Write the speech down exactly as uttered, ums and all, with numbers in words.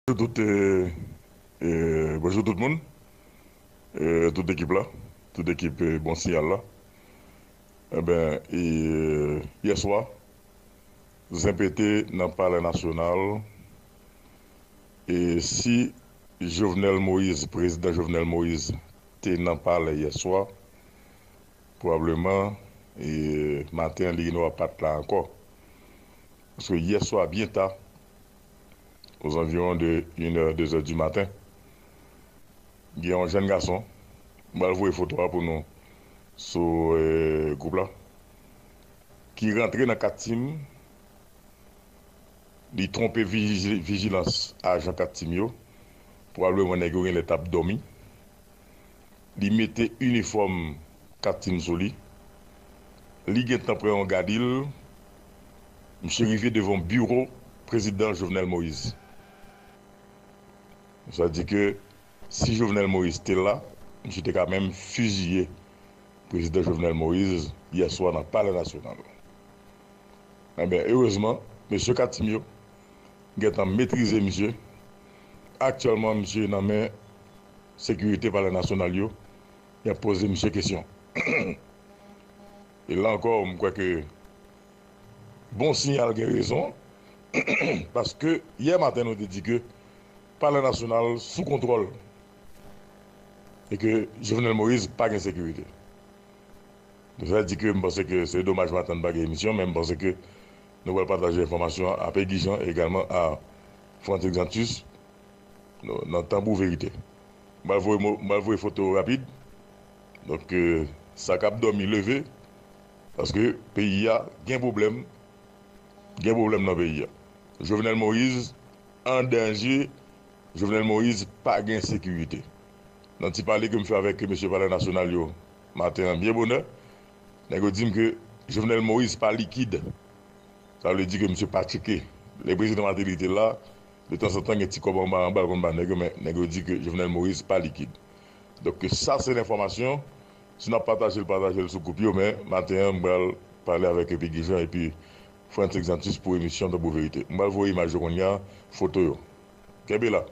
Bonjou tout, e, e, bonjou tout moun, e, tout ekip la, tout ekip, e, Bon Siyal la. Enben, e, yè swa, zen pete nan Palè Nasyonal. E si Jovenel Moïse, prezidan Jovenel Moïse, te nan palè yè swa, pwobableman, e, maten an, li genlè pa t la ankò. Paske yè swa, byen ta, ozanviwon de inè, dezè di maten, gen yon jèn gason, m pral voye foto a pou nou sou, e, gwoup la, ki rantre nan Kat Tim, li twonpe viji-, vijilans ajan Kat Tim yo, pwobableman nèg yo genlè t ap dòmi. Li mete inifòm Kat Tim sou li. Li gentan pran yon gadil. Misye rive devan biwo prezidan Jovenel Moïse. Sa di ke si Jovenel Moïse te la, misye te ka menm fiziye prezidan Jovenel Moïse yè swa nan Palè Nasyonal. Enben, erezman, mesye Kat Tim yo gentan metrize misye. Aktyèlman, misye nan men sekirite Palè Nasyonal yo. Y ap poze misye kesyon. E la ankò, m kwè ke Bon Siyal gen rezon, paske yè maten nou te di ke Palè Nasyonal sou kontwòl e ke Jovenel Moïse pa gen sekirite. Sa di ke m panse ke se domaj maten n pa gen emisyon, men m panse ke nou pral pataje enfòmasyon an a Peggy Jean e egalman a Franck Exantus nan, nan Tanbou Verite. M pral voye mo-, m pral voye foto yo rapid. Donk, e, sa k ap dòmi leve, paske peyi a gen pwoblèm, gen pwoblèm nan peyi a. Jovenel Moïse an danje, Jovenel Moïse pa gen sekirite. Nan ti pale ke m fè avèk mesye Palè Nasyonal yo maten an byen bonè, nèg yo di m ke Jovenel Moïse pa likid. Sa vle di ke misye pa tcheke. Lè prezidan Martelly te la, de tanzantan gen ti kòb anba, anba l konn ba nèg yo, men nèg yo di ke Jovenel Moïse pa likid. Donk, sa se lenfòmasyon. Si n ap pataje l, pataje l sou gwoup yo, men maten an, m pral pale avèk Peggy Jean epi Franck Exantus pou emisyon Tanbou Verite. M pral voye imaj yo kounye a, foto yo. Kenbe la.